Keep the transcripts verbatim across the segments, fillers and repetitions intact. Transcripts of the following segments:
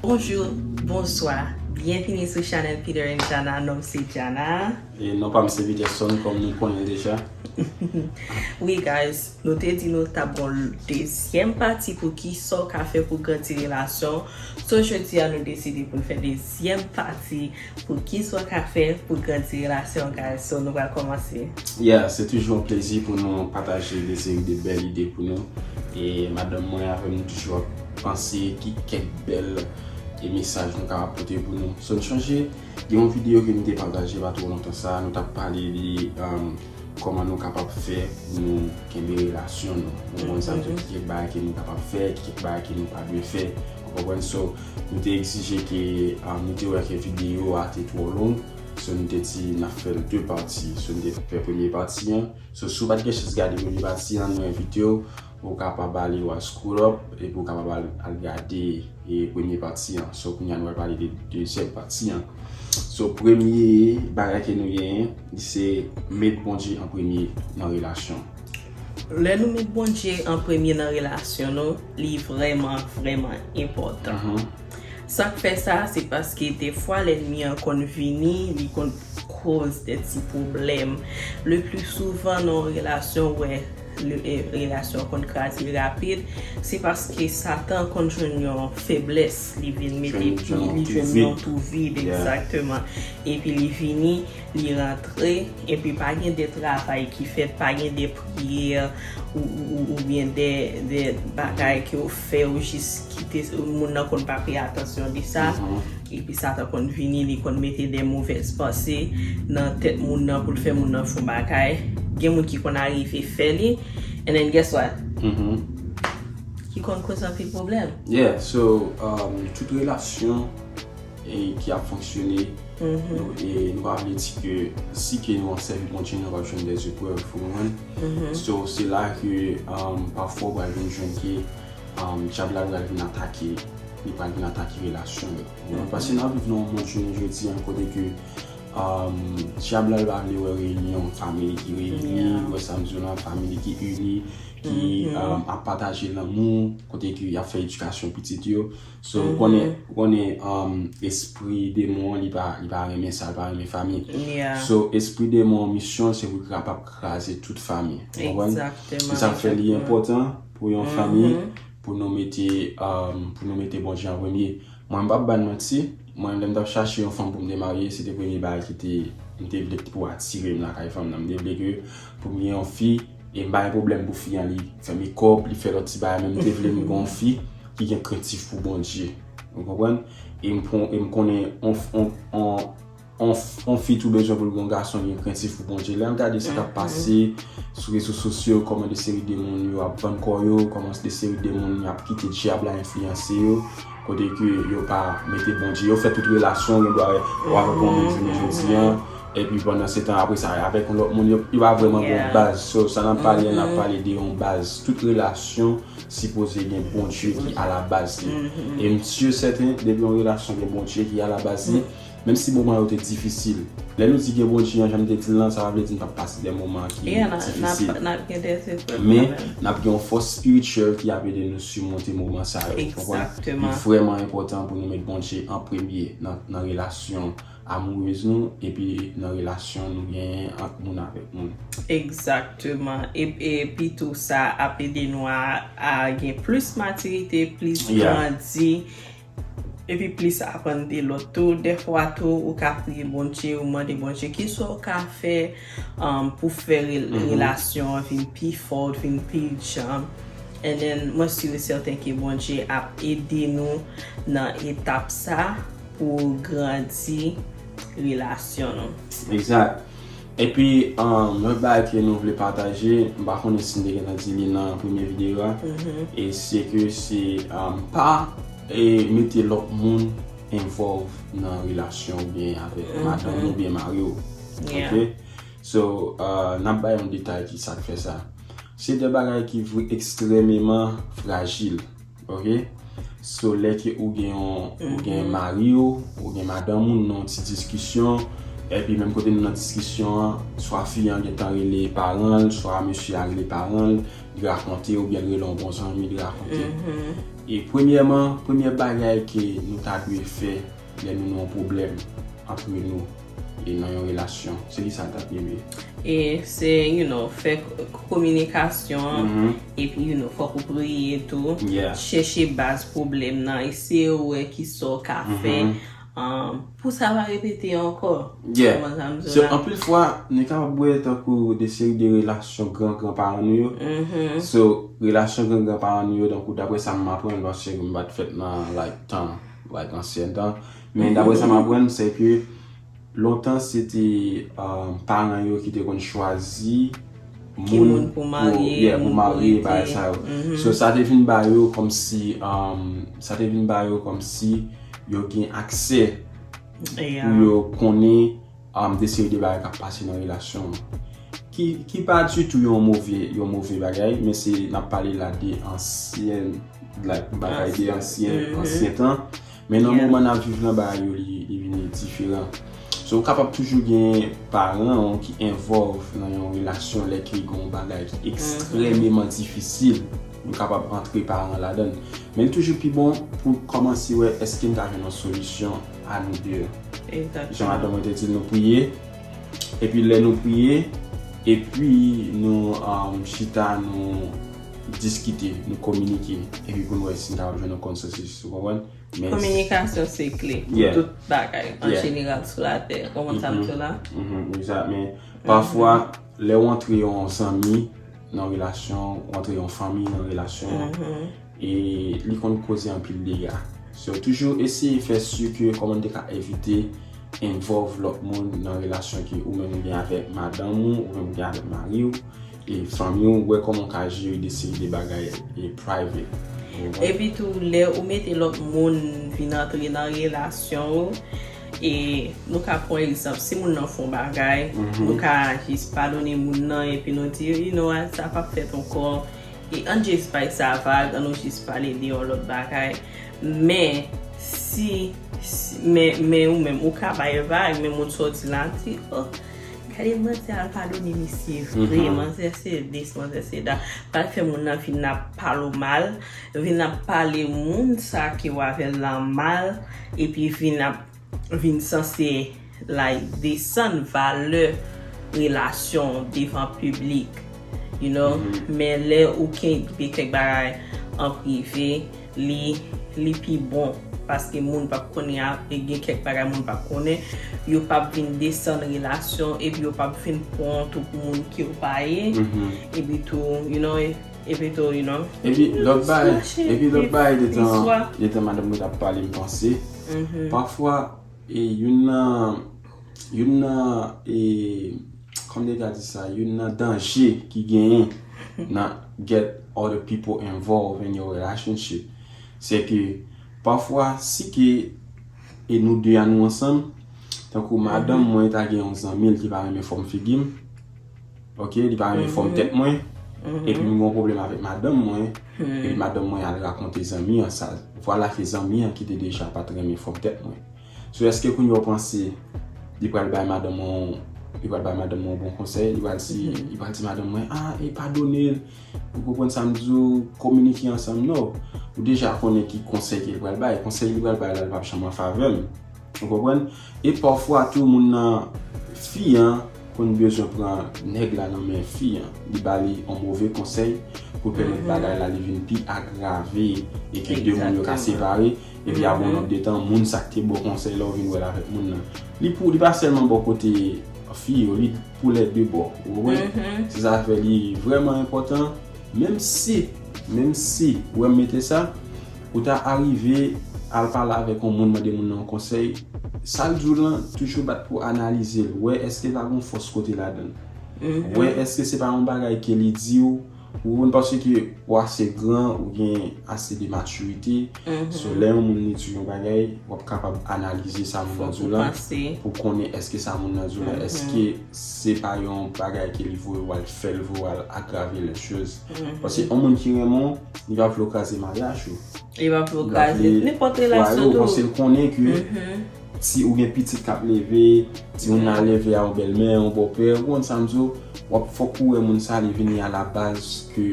Bonjou, bonswa, byenvini sou chanèl Peter and Jana, non m se Jana. E non pa m se Peterson, kòm nou konnen deja. Wi guys, nou te di nou t ap gon dezyèm pati pou kisa w ka fè pou grandi relasyon. So jodi a nou deside pou n fè dezyèm pati pou kisa w ka fè pou grandi relasyon guys. So nou pral kòmanse. Yeah, se toujou yon plezi pou nou pataje de seri de bèl ide pou nou. E madanm mwen avè m nou toujou ap panse ki kèk bèl e mesaj nou kapab pote pou nou. So n chonje gen yon videyo ke nou te pataje pa twò lontan sa, nou t ap pale de um, kòman nou kapab fè pou nou kenbe relasyon nou. Ou konprann sa m di w, ki kèk bagay ke nou kapab fè, ki kèk bagay ke nou pa dwe fè. Ou konprann? So nou te egzije ke um, nou te wè ke videyo a te twò long. So nou te di n ap fè l de pati. So nou te fè premye pati an. So si w pa t gen chans gade premye pati an, nou envite w pou w kapab ale w al scroll up epi w kapab al, al gade e premye pati an. So kounye a nou pral pale de dezyèm pati an. So premye bagay ke nou genyen, li se met Bondye an premye nan relasyon. Lè nou met Bondye an premye nan relasyon nou, li vrèman, vrèman enpòtan. Sa k fè sa, se paske defwa lènmi an konn vini, li konn koz de ti pwoblèm. Le pli souvan nan yon relasyon, w wè le, e, relasyon an konn kraze rapid, se paske Satan konn jwenn yon feblès, li vin mete pye, li jwenn yon twou vid, egzakteman. Epi li vini, li rantre, epi pa gen de travay ki fèt, pa gen de priyè, ou, ou, ou, oubyen de, de bagay ke w fè, ou jis kite moun nan konn pa peye atansyon de sa. Epi Satan konn vini, li konn mete de movèz panse nan tèt moun nan pou l fè moun nan fè yon bagay. Gen moun ki konn arive fè li, and then guess what? Ki konn koz anpil pwoblèm. Yeah, so um, tout relasyon e ki ap fonksyone. Nou, e nou pa vle di ke si ke nou ap sèvi Bondye, nou ap jwenn de eprèv, ou konprann? So se la ke um, pafwa ou pral vin jwenn ke um, dyab la pral vin atake, li pral vin atake relasyon yo. Ou konprann? Paske n ap viv nan yon mond jounen jodi an kote ke um, dyab la li pa vle wè reyinyon, fanmi ki reyini, ou wè sa m di w la, fanmi ki ini, ki um, ap pataje lanmou, kote ke y ap fè edikasyon pitit yo. So ou konnen, ou konnen um, espri demon an, li pa, li pa renmen sa, li pa renmen fanmi. So espri demon an misyon se pou l kapab kraze tout fanmi. Ou konprann? Se sa k fè li enpòtan pou yon fanmi pou nou mete um, pou nou mete Bondye an premye. Mwen m p ap ba n manti, mwen lè m t ap chache yon fanm pou m te marye, se te premye bagay ki te m te vle ki pou atire m lakay fanm nan. M te vle ke pou m gen yon fi, e m pa gen pwoblèm pou fi an li fè mekòp, li fè lòt ti bagay, men m te vle m gen yon fi ki gen krentif pou Bondye. Ou konprann? E m, e m konnen on, on, on, on, on fi tou bezwen pou l gen yon gason ki gen krentif pou Bondye. Lè n gade sa k ap pase sou rezo sosyo, kòman de seri de moun yo ap vann kò yo, kòman de seri de moun y ap kite dyab la enfliyanse yo, kote ke yo pa mete Bondye, yo fè tout relasyon, yo dwa w avèk yon moun jounen jodi an, epi pandan se tan apre sa, avèk yon lòt moun, yo, yo pa vrèman gen yon baz. So, sa n ap pale, n ap pale de yon baz. Tout relasyon sipoze gen Bondye ki alabaz li. E m si e sèten, depi yon relasyon gen Bondye ki alabaz li, menm si moman yo te difisil. Lè nou di gen Bondye an, jan m te di l lan, sa pa vle di n p ap pase de moman ki difisil. Men n ap gen yon fòs espirityèl ki ap ede nou simonte moman sa yo. Ou konprann? Li vrèman enpòtan pou nou met Bondye an premye nan, nan relasyon amourèz nou, epi nan relasyon nou genyen ant moun avèk moun. Egzakteman. E, epi tou sa ap ede nou a, a gen plis matirite, plis grandi, epi plis aprann de lòt tou. Dèfwa tou, ou ka priye Bondye, ou mande Bondye kisa w ka fè um, pou fè re, relasyon an vin pi fò, vin pi djanm. And then, mwen si e sèten ke Bondye ap ede nou nan etap sa pou grandi relasyon nou. Egzak. Epi, um, lòt bagay ke nou vle pataje, m pa konnen si n te gentan di li nan premye videyo a, e se ke se um, pa e mete lòt moun envolve nan relasyon w gen avèk madanm ou byen mari w. Ok? So, uh, n ap bay yon detay ki sa k fè sa. Se de bagay ki vre ekstrèmeman frajil. Ok? So, lè ke ou gen yon, ou gen mari w, ou gen madanm ou, nan yon ti diskisyon, Epi menm kote nou nan diskisyon an, swa fi an gentan rele paran l, swa mesye a rele paran l, li rakonte, oubyen l rele yon bon zanmi, li rakonte. E premyèman, premyè bagay ke nou ta dwe fè lè nou nan yon pwoblèm antre nou e nan yon relasyon, se ki sa l ta dwe ye? E se, you know, fè k- kominikasyon, epi, you know, fòk ou priye tou. Yeah. Chèche baz pwoblèm nan, eseye wè ki sa w ka fè, um, pou sa pa repete ankò. Yeah. Kòman sa m di So, la? Anpil fwa, nou kapab wè tankou de seri de relasyon gran gran paran nou yo. So, relasyon gran gran paran nou yo, tankou daprè sa m aprann, paske m pa t fèt nan, like, tan, like, ansyen tan. Men daprè sa m aprann, se ke lontan se te um, paran yo ki te konn chwazi Ki moun pou marye, yeah, pou moun pou marye, rete. Bagay sa yo. So, sa te vin ba yo kòmsi, um, sa te vin ba yo kòmsi yo gen aksè Yeah. pou yo konnen um, de seri de bagay k ap pase nan relasyon an. Ki, ki pa ditou yon move, yon move bagay, men se n ap pale la de ansyen, like, bagay de ansyen, ansyen tan. Men nan Yeah. moman n ap viv lan, bagay yo li, li vini diferan. So, ou kapab toujou gen paran w ki envolve nan yon relasyon lè ke gen yon bagay ki ekstrèmeman difisil. Nou kapab antre paran ladan l. Men li toujou pi bon pou kòmanse wè èske n ka jwenn yon solisyon a nou de. Jan Egzakteman. Madanm mwen te di l, nou priye. Epi lè nou priye, epi nou um, chita, nou diskite, nou kominike. Epi pou n wè si n kapab jwenn yon konsansis, ou konprann? Men Kominikasyon se kle pou Yeah. tout bagay an Yeah. jeneral sou latè. Kòman sa m di la? Mhm, egzat. Men pafwa, lè w antre yon zanmi nan relasyon, w antre yon fanmi nan relasyon, e li konn koze anpil dega. So, toujou eseye fè si ke kòman te ka evite envolve lòt moun nan relasyon ke ou menm ou gen avèk madanm ou, ou menm ou gen avèk mari w, e fanmi w, wè kòman w ka jere de seri de bagay e private. Epi tou, lè ou mete lòt moun vin antre nan relasyon ou, e nou ka pran egzanp, si moun nan fè yon bagay, nou ka jis padone moun nan, epi nou di, you know what, sa p ap fèt ankò, e ann jis bay sa vag, ann nou jis pale de yon lòt bagay. Men, si, si men, men ou menm, ou ka bay vag, men moun sa w di la di, oh, gade manzè al padone misye vre, manzè se dis, manzè se dat. Pral fè moun nan vin ap pale w mal, vin ap pale moun sa ke w avè l lan mal, epi vin ap vin sanse, like, desann valè relasyon w devan piblik, you know. Men lè ou kenbe kèk bagay an prive, li li pi bon, paske moun p ap konnen, a- e gen kèk bagay moun p ap konnen, yo p ap vin desann relasyon, epi yo p ap vin pran w tou pou moun ke w pa ye, epi tou, you know, epi tou, you know. Epi lòt bagay, Mache, epi lòt epi bagay de tan, istwa. De tan madanm mwen t ap pale, m panse. Pafwa, e youn nan, youn nan, e, kòman yo ka di sa, youn nan danje ki genyen nan get other people involved in your relationship, se ke pafwa, si ke e nou de a nou ansanm, tankou madanm mwen ta gen yon zanmi l ki pa renmen fòm figi m, ok, li pa renmen fòm tèt mwen, epi m gen yon pwoblèm avèk madanm mwen, epi madanm mwen al rakonte zanmi an sa, vwala ke zanmi an ki te deja pa t renmen fòm tèt mwen. So, èske kounye a w panse li pral bay madanm mwen, li pral bay madanm mwen yon bon konsèy, li pral di, li pral di madanm mwen, ah, e padone l, ou konprann sa m di w, kominike ansanm, non. Ou deja konnen ki konsèy ke l pral bay, konsèy li pral bay la, li p ap janm an favè m. Ou konprann? E pafwa tou, moun nan, fi an konn bezwen pran nèg la nan men fi an. Li ba li yon move konsèy pou pèmèt bagay la li vin pi agrave e ke de moun yo ka separe. Epi apre yon nòt de tan, moun sa k te ba w konsèy la, ou vin wè l avèk moun nan. Li pou, li pa sèlman bò kote fi yo, li pou lè de bò. Ou konprann? Se sa k fè li vrèman enpòtan. Menm si, menm si, ou wè m mete sa, ou ta arive al pale avèk yon moun, mande moun nan yon konsèy, sa l di w lan, toujou bat pou analize l, wè èske pa gen fòs kote ladan l. Wè èske se pa yon bagay ke li di w, ou konprann, paske ou ase gran, ou gen ase de matirite. So, lè yon moun li di w yon bagay, w ap kapab analize sa moun nan di w lan pou konnen èske sa moun nan di w lan, èske se pa yon bagay ke li voye w al fè l, voye w al agrave lè choz. Paske yon moun ki renmen w, li pa vle w kraze maryaj ou. Li pa vle w kraze nenpòt relasyon tou. Paske l konnen ke Si ou gen pitit k ap leve, timoun nan leve a yon bèlmè, yon bòpè, ou konprann sa m di w, w ap fòk ou wè moun sa li vini a la baz ke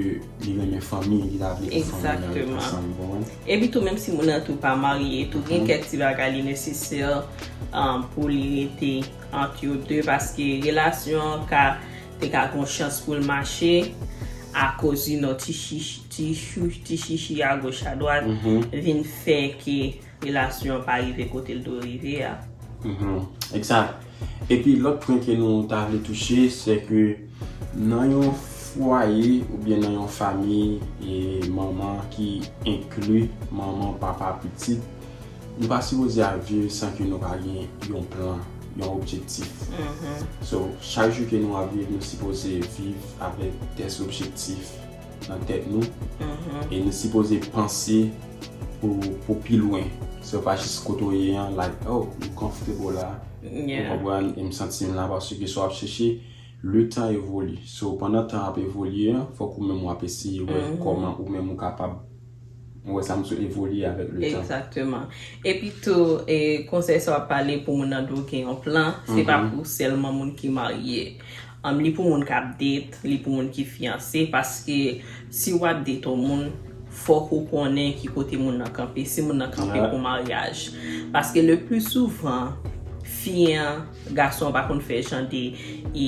li renmen fanmi, li ta vle pou fanmi an ret ansanm, ou konprann? Epi tou, menm si moun nan tou pa marye, tou gen kèk ti bagay li nesesè um, pou li rete ant yo de, paske relasyon an ka te ka gon chans pou l mache akoz you know, ti chichi, ti chichi a goch a dwat vin fè ke relasyon an pa rive kote l dwe rive a. Egzak. Epi lòt pwen ke nou ta vle touche, se ke nan yon fwaye oubyen nan yon fanmi, e manman ki enkli manman, papa, pitit, nou pa sipoze ap viv san ke nou pa gen yon plan, yon objektif. So, chak jou ke nou ap viv, nou sipoze viv avèk des objektifs nan tèt nou. E nou sipoze panse pou, pou pi lwen. Se pa jis kote w ye an, like, oh, m comfortable la. Ou konprann, e m santi m la, paske sa w ap chèche, le tan evolye. So, pandan tan ap evolye an, fòk ou menm w ap eseye wè kòman ou menm ou kapab, ou wè sa m sou evolye avèk le tan. Egzakteman. Epi tou, e, konsèy sa w ap pale pou moun nan dwe gen yon plan, se pa pou sèlman moun ki marye. Um, li pou moun k ap date, li pou moun ki fiyanse, paske si w ap date yon moun, fòk ou konnen ki kote moun nan kanpe, si moun nan kanpe pou maryaj. Paske le plus souvent, fi an, gason an pa konn fè jan de e,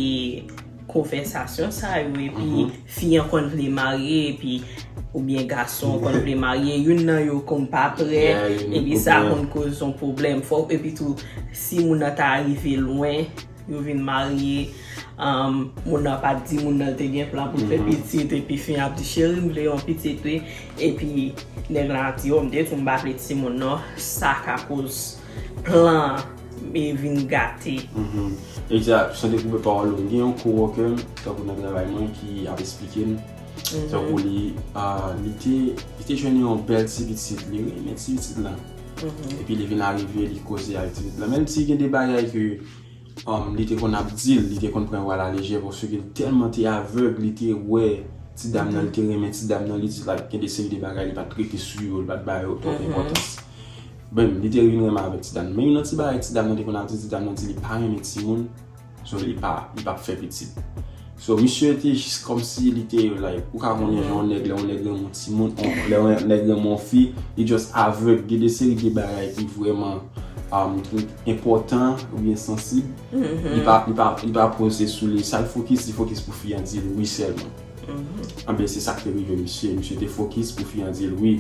konvèsasyon sa yo, epi fi an konn vle marye, epi oubyen gason an konn vle marye, youn nan yo konn pa prè, epi sa konn koz yon pwoblèm. Fòk, epi tou, si moun nan ta rive lwen, yo vin marye, um, moun nan pa t di moun nan l te gen plan pou l fè pitit, epi fi an ap di, cheri, m vle yon pitit, wi. Epi nèg la ap di, oh, m te di w m pa vle timoun, non. Sa ka koz plan an e vin gate. Egzak, san dekoupe pawòl ou, m gen yon coworker m, tankou nan travay mwen, ki ap esplike m, tankou li, ah, li te, li te jwenn yon bèl ti pitit, li renmen ti pitit lan. Epi li vin arive, li koze ak ti pitit lan. Menm si gen de bagay ke, um, li te konn ap di l, li te konn pran yo alalejè, paske li tèlman te avèg, li te wè ti dam nan, li te renmen ti dam nan, li di, like, gen de seri de bagay, li pa t rete sou yo, li pa t ba yo twòp enpòtans. Bon, li te vin renmen avèk ti dam nan. Men youn nan ti bagay ti dam nan te konn ap di, ti dam nan di li pa renmen timoun, so li pa, li p ap fè pitit. So, misye te jis kòmsi li te, like, ou ka konnen jan yon nèg, lè yon nèg renmen yon timoun, lè yon nèg renmen yon fi, li just avèg, gen de seri de bagay ki vrèman, um, ki enpòtan oubyen sansib. Li pa, li pa, li pa poze sou li. Sa l fokis, li fokis pou fi an di l wi sèlman. Anben, se sa k te rive misye. Misye te fokis pou fi an di l wi.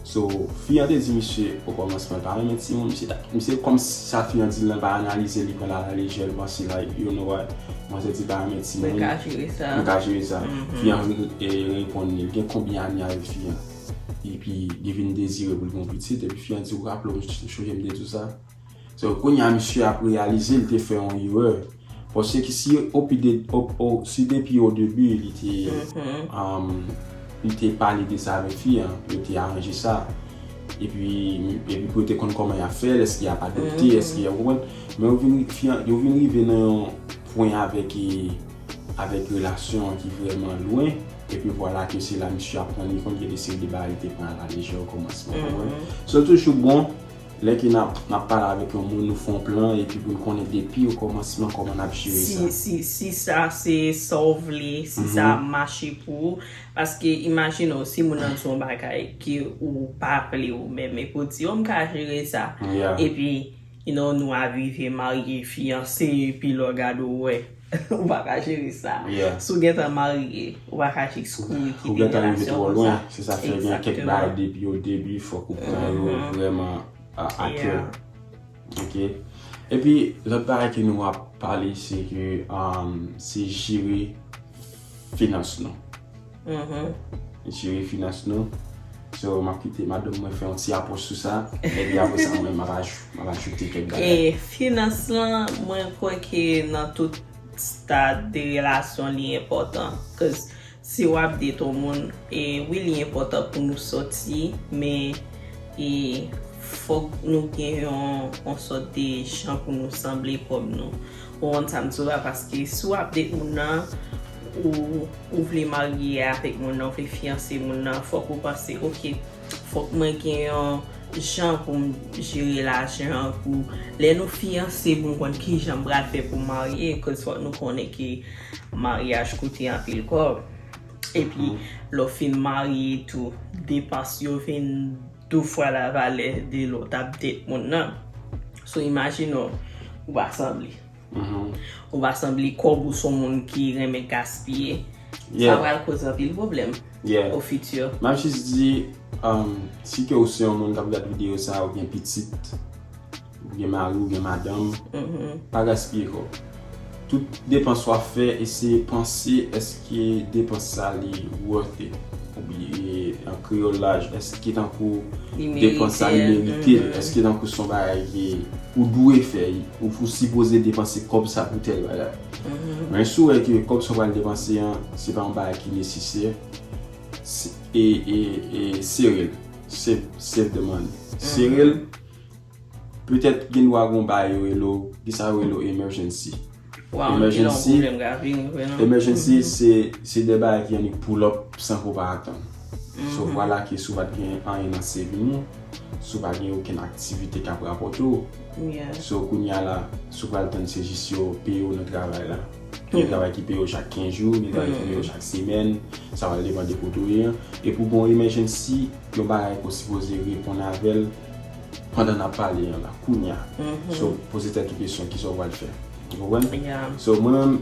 So, fi an te di misye, o kòmansman, l pa renmen timoun. Misye ta, misye kòmsi sa fi an di l lan, l pa analize, li pran l alalejè, li panse, like, you know what, manzè di l pa renmen timoun. Mwen ka jere sa. Mwen ka jere sa. Fi an re-, e, reponn li, li gen konbyen ane avèk fi an? Epi, li vin dezire pou l gen yon pitit, epi fi an di, ou raple w, m chonje m te di w sa. So, kounye a, misye ap reyalize l te fè yon erè. Paske si, opi de, op, o, si depi o debi, li te, um, li te pale de sa avèk fi an, yo te aranje sa. Epi, epi pou yo te konn kòman y ap fè l, èske y ap adopte, èske y ap, ou konprann? Men yo vin, fi an, yo vin rive nan yon pwen avèk, e, avèk relasyon an ki vrèman lwen. Epi vwala ke se la misye ap rann li kont gen de seri de bagay li te pran alalejè o kòmansman, ou konprann? So, toujou bon, lè ke n ap, n ap pale avèk yon moun, nou fè yon plan, epi pou n konnen depi o kòmansman kòman n ap jere sa. Si, si, si sa se sa w vle, si sa ap mache pou ou, paske imajine w, si moun nan di yon bagay ke ou pa vle ou menm, epi w di, oh, m ka jere sa. Epi, you know, nou ap rive marye, fiyanse, epi lè w gade w wè, ou pa ka jere sa. Si w gentan marye, ou pa ka jis kouri kite relasyon konsa. Ou gentan rive twò lwen, se sa fè gen kèk bagay depi o debi, fòk ou pran yo vrèman a, a kè. Ok. Epi, lòt bagay ke nou ap pale, se ke, um, se jere finans nou. Jere finans nou. So, m ap kite madanm mwen fè yon ti apwòch sou sa. Epi apre sa, mwen, m ap aj-, m ap ajoute kèk bagay. E finans lan, mwen kwè ke nan tout stad de relasyon, li enpòtan. 'Cause si w ap date yon moun, e wi, li enpòtan pou nou sòti, men e fòk nou gen yon, yon sòt de jan pou nou sanble kòb nou. Ou konprann sa m di w la, paske si w ap date moun nan, ou, ou vle marye avèk moun nan, ou vle fiyanse moun nan, fòk ou panse, ok, fòk mwen gen yon, jan pou m jere lajan, pou lè nou fiyanse pou m konn kijan m pral fè pou m marye, cause fòk nou konnen ke maryaj koute anpil kòb. Epi, lè w fin marye tou, depans yo vin de fwa la valè de lè w t ap date moun nan. So, imajine w, ou pa sanble. Ou pa sanble kòb, ou se yon moun ki renmen gaspiye. Sa pral koze anpil pwoblèm o fiti. M ap jis di, um, si ke ou se yon moun k ap gad videyo sa, ou gen pitit, ou gen mari, ou gen madanm, pa gaspiye kòb. Tout depans w ap fè, eseye panse èske depans sa li worth it. Oubyen, an kreyòl la, èske tankou depans sa li merite l? Èske tankou se yon bagay ki ou dwe fè, ou, ou sipoze depanse kòb sa pou tèl bagay? Men si w wè ke kòb sa w pral depanse an, se pa yon bagay ki nesesè, e, e, e sere l. Save, save the money. Sere l. Petèt gen dwa gen yon bagay yo rele w, ki sa yo rele w emergency. Emergency, emergency se, se de bagay ki annik pull up san ke w pa atann. So, vwala ke si w pa t gen anyen nan saving ou, si w pa gen okenn aktivite k ap rapòte w. So, kounye a la, si w pral tann se jis yo peye w nan travay la. Gen travay ki peye w chak kenz jou, gen travay ki peye w chak semèn, sa va depann de kote w ye an. E pou gen yon emergency, yon bagay ke w sipoze reponn avè l pandan n ap pale an la, kounye a. So, poze tèt ou kesyon, kisa w pral fè? Ou konprann? So, mwen menm,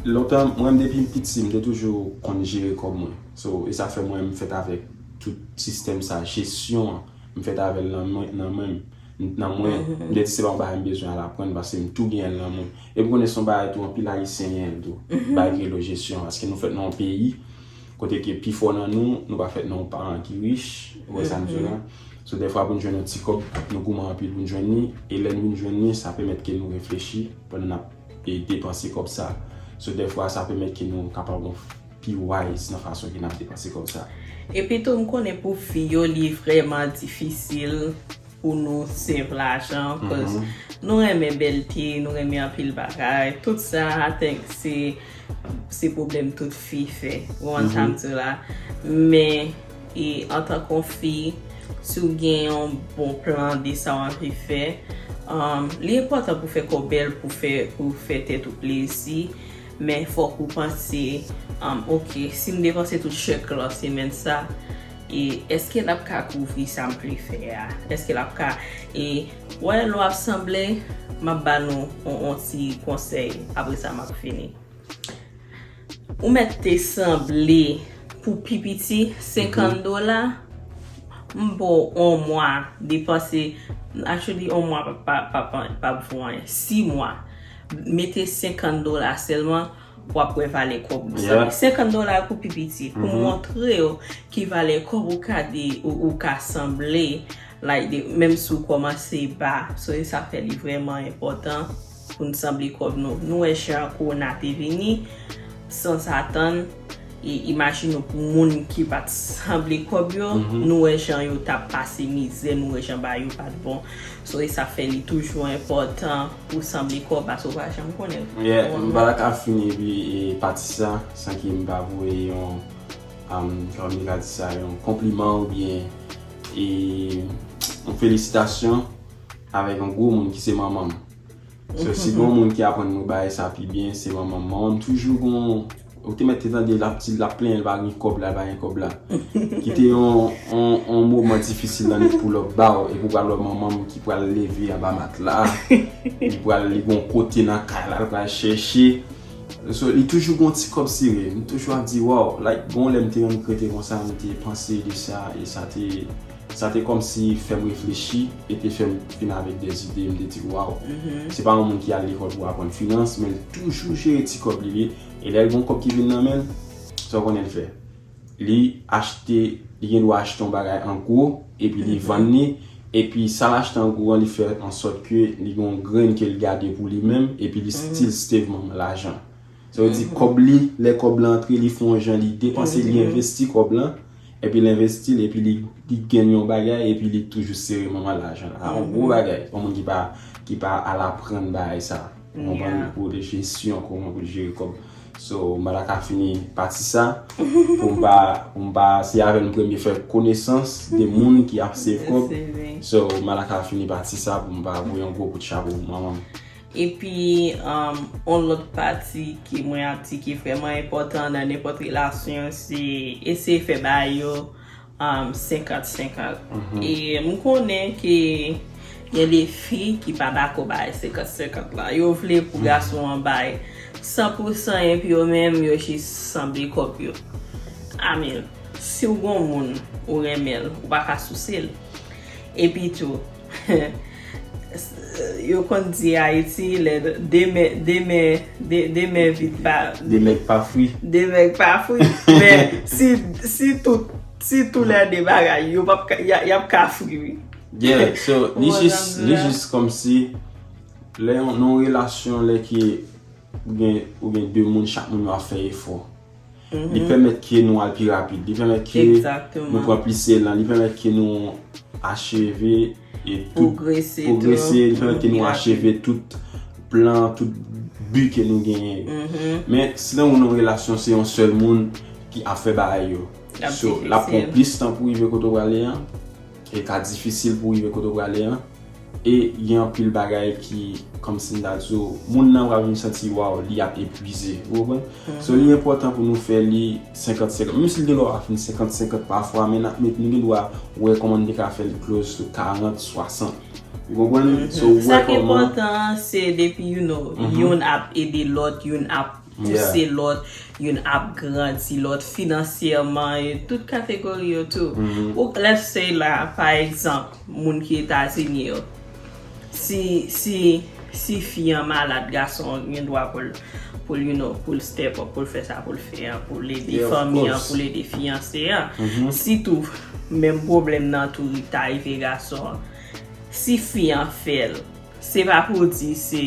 lontan, mwen menm depi m piti, m te toujou konn jere kòb mwen. So, e sa fè mwen, m fèt avèk tout sistèm sa, jesyon an, m fèt avè l nan mwen, nan mwen m. Nan mwen, m te di se pa yon bagay m bezwen al aprann paske m tou genyen l nan mwen. Epi konnen se yon bagay tou, anpil Ayisyen genyen l tou. Bagay ki rele jesyon, paske nou fèt nan yon peyi kote ke pifò nan nou, nou pa fèt nan yon paran ki rich, ou wè sa m di w la. So, dèfwa pou n jwenn yon ti kòb, nou goumen anpil pou n jwenn li, e lè n vin jwenn li, sa pèmèt ke nou reflechi pandan n ap, e, depanse kòb sa. So, dèfwa, sa pèmèt ke nou kapab pi wise nan fason ke n ap depanse kòb sa. Epi tou, m konnen pou fi yo, li vrèman difisil pou nou save lajan, cause nou renmen bèlte, nou renmen anpil bagay. Tout sa, I think, se, se pwoblèm tout fi fè. Ou konprann sa m di w la? Men, e, antanke yon fi, si w gen yon bon plan de sa w anvi fè, um, li enpòtan pou fè kò bèl, pou fè, pou fè tèt ou plezi. Men fòk ou panse, um, oke, si m depanse tout chèk lan semèn sa, e èske l ap ka kouvri sa m vle fè a? Èske l ap ka, e, wè, lè w ap sanble, m ap ba nou on, on ti konsèy, apre sa m ap fini. Ou mèt te sanble pou pi piti senkant dola, m ba w on mwa depanse, actually, on mwa pa, pa, pa, pa, p ap vo anyen, sis mwa. Mete senkant dola sèlman, w ap wè valè kòb ou sanble. Senkant dola pou pi piti. Pou montre w ki valè kòb ou ka de, ou, ou ka sanble, like, de, menm si w kòmanse ba. So, e sa fè li vrèman enpòtan pou n sanble kòb nou. Nou wè jan kowona te vini, sanzatann, e imajine w pou moun ki pa t sanble kòb yo, nou wè jan yo t ap pase mizè, nou wè jan bagay yo pa t bon. So, e sa fè li toujou enpòtan pou sanble kòb, paske w pa janm konnen. Yeah, m pa ta ka fini epi, e, pati sa, san ke m pa voye yon, um, kòman m ka di sa, yon konpliman oubyen, e, yon felisitasyon avèk yon gwo moun ki se manman m. So, si gen yon moun ki aprann mwen bagay sa pi byen, se manman m. Manman m toujou gon, ou te mèt te tande l ap di, l ap plenyen, l pa gen kòb la, l pa gen kòb la. Ki te yon, yon, yon moman difisil nan li pou l ap ba w, epi w pral wè manman m ki pral leve anba matla, li pral, li gon kote nan kay la, l pral chèche. So, li toujou gon ti kòb sere. M toujou ap di, waw, like, gon lè m te rann krete konsa, m te panse de sa, e sa te Sa te kòmsi fè m reflechi e te fè m vin avèk de zide. M te di, waw, se pa yon moun ki al lekòl pou aprann finans, men l toujou jere ti kòb li ye. E lè l gen yon kòb ki vin nan men l, sa w konnen l fè? Li achte, li gen dwa achte yon bagay an gwo, epi li vann li, epi sa l achte an gwo an, li fè ansòt ke li gen yon grenn ke l gade pou li menm, epi li still save manman lajan. Sa vle di, kòb li, lè kòb la antre, li fè yon jan, li depanse, li envesti kòb la, epi l envesti l, epi li, li gen yon bagay, epi li toujou sere manman lajan la. Sa yon gwo bagay, yon moun ki pa, ki pa al aprann bagay sa. Ou konprann? Pou de jesyon, kòman pou l jere kòb. So, m pa ta ka fini pati sa pou m pa, pou m pa, se avè l m premye fè konesans de moun ki ap save kòb. So, m pa ta ka fini pati sa pou m pa voye yon gwo kout chapo pou manman m. Epi, um, yon lòt pati ke mwen ap di ki vrèman enpòtan nan nenpòt relasyon, se eseye fè bagay yo um, senkant senkant. E m konnen ke gen de fi ki pa dakò bay senkant senkant la. Yo vle pou gason an bay san pou san epi yo menm yo jis sanble kòb yo. Amel, si w gon moun ou renmen l, ou pa ka souse l. Epi tou, yo konn di Ayiti, lè de men, de men, de, de men vid pa, de mèg pa fri. De mèg pa fri. Men si, si tout, si tou lè de bagay, yo p ap ka, y a, y ap ka fri, wi. Yeah, so, li jis, li jis kòmsi, lè yon, nan yon relasyon, lè ki ou gen, ou gen de moun, chak moun yo ap fè efò. Li pèmèt ke nou al pi rapid. Li pèmèt ke nou pran plis elan. Li pèmèt ke nou acheve e tout pwogrese. Li pèmèt ke nou acheve tout plan, tout bi ke nou genyen yo. Men, si nan yon relasyon, se yon sèl moun ki ap fè bagay yo. So, l ap pran plis tan pou rive kote w prale an. E ka difisil pou rive kote w prale an. E gen anpil bagay ki, kòmsi m ta di w, moun nan pral vin santi, waw, li ap epuize. Ou konprann? So, li enpòtan pou nou fè li senkant senkant. Menm si l gen dwa pa fin senkant senkant pafwa, men n ap met, nou gen dwa wè kòman n te ka fè l close to karant swasant. Ou konprann? So, wè kòman. Sa k enpòtan an, se depi, you know, youn ap ede lòt, youn ap pouse lòt, youn ap grandi lòt finansyèman, e tout kategori yo tou. Ou, let's say la, pa egzanp, moun ki Etazini yo, si, si, si fi an malad, gason an gen dwa pou l, pou l, you know, pou l step up, pou l fè sa pou l fè an, pou l ede fanmi an, pou l ede fiyanse an. Sitou, menm pwoblèm nan tou ta rive gason an. Si fi an fè l, se pa pou di se,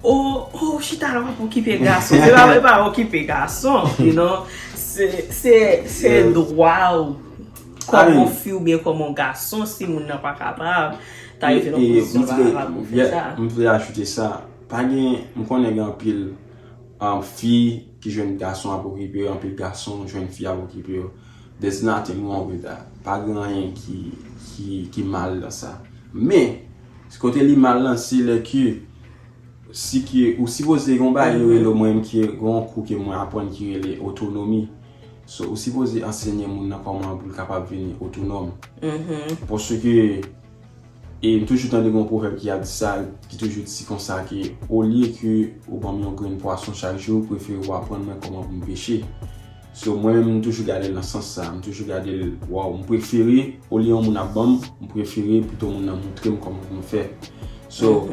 o, o, chita la w ap okipe gason. Se pa, se pa okipe gason, you know. Se, se, se dwa w kòm yon fi oubyen kòm yon gason, si moun nan pa kapab, ta rive nan pozisyon pa kapab pou fè sa. M vle ajoute sa. Pa gen, m konnen gen anpil um, fi ki jwenn gason ap okipe yo, anpil gason jwenn fi ap okipe yo. There's nothing wrong with that. Pa gen anyen ki, ki, ki mal nan sa. Men, kote li mal lan, se lè ke, si ke, ou sipoze gen yon bagay yo rele, mwen menm ki gen yon kou ke mwen aprann ki rele otonomi. So, ou sipoze ansenye moun nan kòman pou l kapab vini otonòm. Paske, e m toujou tande gen yon pwovèb ki ap di sa, ki toujou di konsa ke, olye ke ou ban m yon grenn pwason chak jou, prefere w aprann mwen kòman pou m peche. So, mwen menm, m toujou gade l nan sans sa. M toujou gade l, waw, m prefere, olye yon moun ap ban m, m prefere pito moun nan montre m kòman pou m fè. So,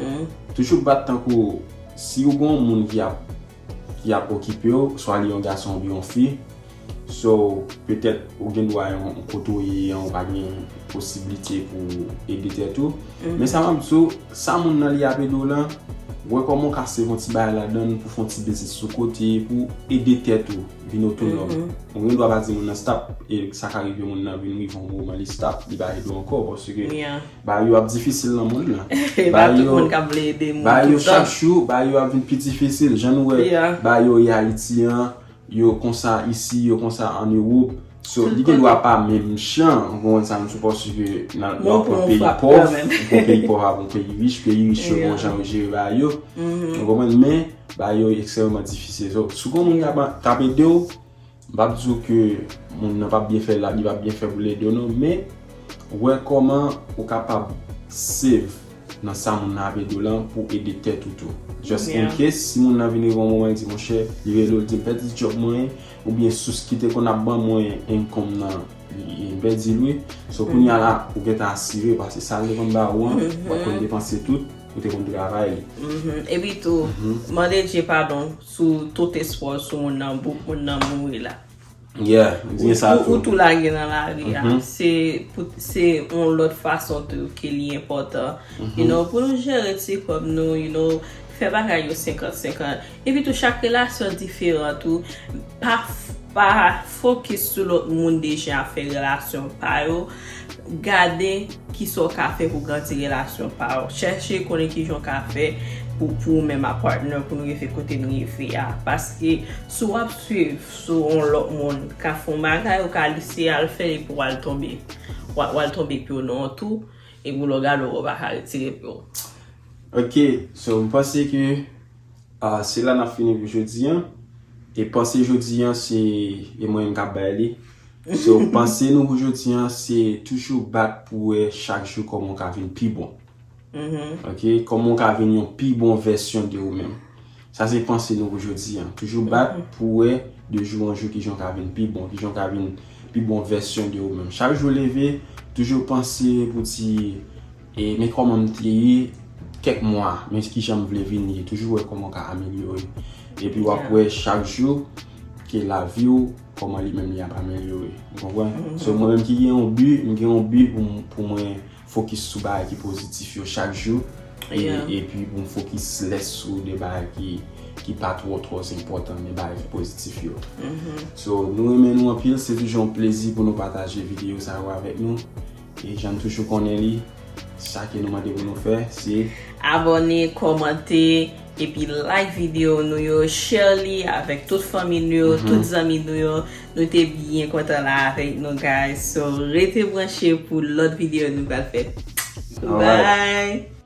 toujou bat tankou, si ou gen yon moun ki ap, ki ap okipe w, swa li yon gason oubyen yon fi, so, petèt, ou gen dwa yon, yon kote ou ye an, ou pa gen posiblite pou ede tèt ou. Men sa m ap di w, sa moun nan li ap ede w lan, wè kòman w ka save yon ti bagay ladan l pou fè yon ti biznis sou kote, pou ede tèt ou vin otonòm. Ou gen dwa pa di moun nan stop, e sa ka rive moun nan vin rive yon moman li stop, li pa ede w ankò, paske bagay yo ap difisil nan mond lan. E pa tout moun k ap vle ede moun tout tan. Bagay yo chak jou, bagay yo ap vin pi difisil. Jan nou wè bagay yo ye Ayiti an, yo konsa isi, yo konsa an Ewòp. So, li gen dwa pa menm jan, ou konprann sa m di w, paske nan, lè w pran peyi pòv, ou pran peyi pòv avè yon peyi rich, peyi rich yo gen yon jan yo jere bagay yo. Ou konprann? Men, bagay yo ekstrèmman difisil. So, si w gen yon moun k ap, k ap ede w, m p ap di w ke moun nan p ap byen fè la, li p ap byen fè pou l ede w non, men wè kòman ou kapab save nan sa moun nan ap ede w lan pou ede tèt ou tou. Just in case, si moun nan vin rive yon moman, li di, monchè, li rele w, li di, m pèdi djòb mwen, oubyen sous ki te konn ap ban mwen income nan, li, m pèdi l wi. So, kounye a la, ou gentan asire, paske sa l te konn ba ou an, w ap konn depanse tout, ou te konn travay li. Epi tou, mande Dye padon sou tout espwa w sou moun nan, bout moun nan mouri la. Yeah, di sa tou. Ou tou lage nan lari a. Se pou, se yon lòt fason tou ke li enpòtan. You know, pou nou jere ti kòb nou, you know, fè bagay yo senkant senkant. Epi tou, chak relasyon diferan tou. Pa, pa fokis sou lòt moun deja ap fè relasyon pa yo. Gade kisa w ka fè pou grandi relasyon pa w. Chèche konnen kijan w ka fè pou, pou ou menm a partner pou nou rive kote n rive a. Paske si w ap swiv sou yon lòt moun ka fè yon bagay, ou ka lese al fè epi w al tonbe. W al, w al tonbe pye w nan yon twou, epi lè w gade w pa ka retire pye w. Ok, so m panse ke ah, se la n ap fini pou jodi an. E panse jodi an se e mwen menm k ap bay li. So, panse nou pou jodi an se toujou bat pou wè chak jou kòman w ka vin pi bon. Ok, kòman w ka vin yon pi bon vèsyon de ou menm. Sa se panse nou pou jodi an. Toujou bat pou wè de jou an jou kijan w ka vin pi bon, kijan w ka vin pi bon vèsyon de ou menm. Chak jou leve, toujou panse pou di e men kòman m te ye kèk mwa, men kijan m vle vin ye. Toujou wè kòman w ka amelyore. Epi w ap wè chak jou ke lavi w, kòman li menm li ap amelyore. Ou konprann? So, mwen menm ki gen yon bi, m gen yon bi pou, m- pou mwen fokis sou bagay ki pozitif yo chak jou. E, epi pou m fokis lès sou de bagay ki, ki pa twò, twò enpòtan, de bagay ki pozitif yo. So, nou renmen nou anpil, se toujou yon plezi pou nou pataje videyo sa yo avèk nou. E jan n toujou konnen li, sa ke nou mande pou nou fè, se Abòne, kòmante, epi like videyo nou yo, share li avèk tout fanmi nou yo, tout zanmi nou yo. Nou te byen kontan la avèk nou, guys. So, rete branche pou lòt videyo nou pral fè. Alright. Bye!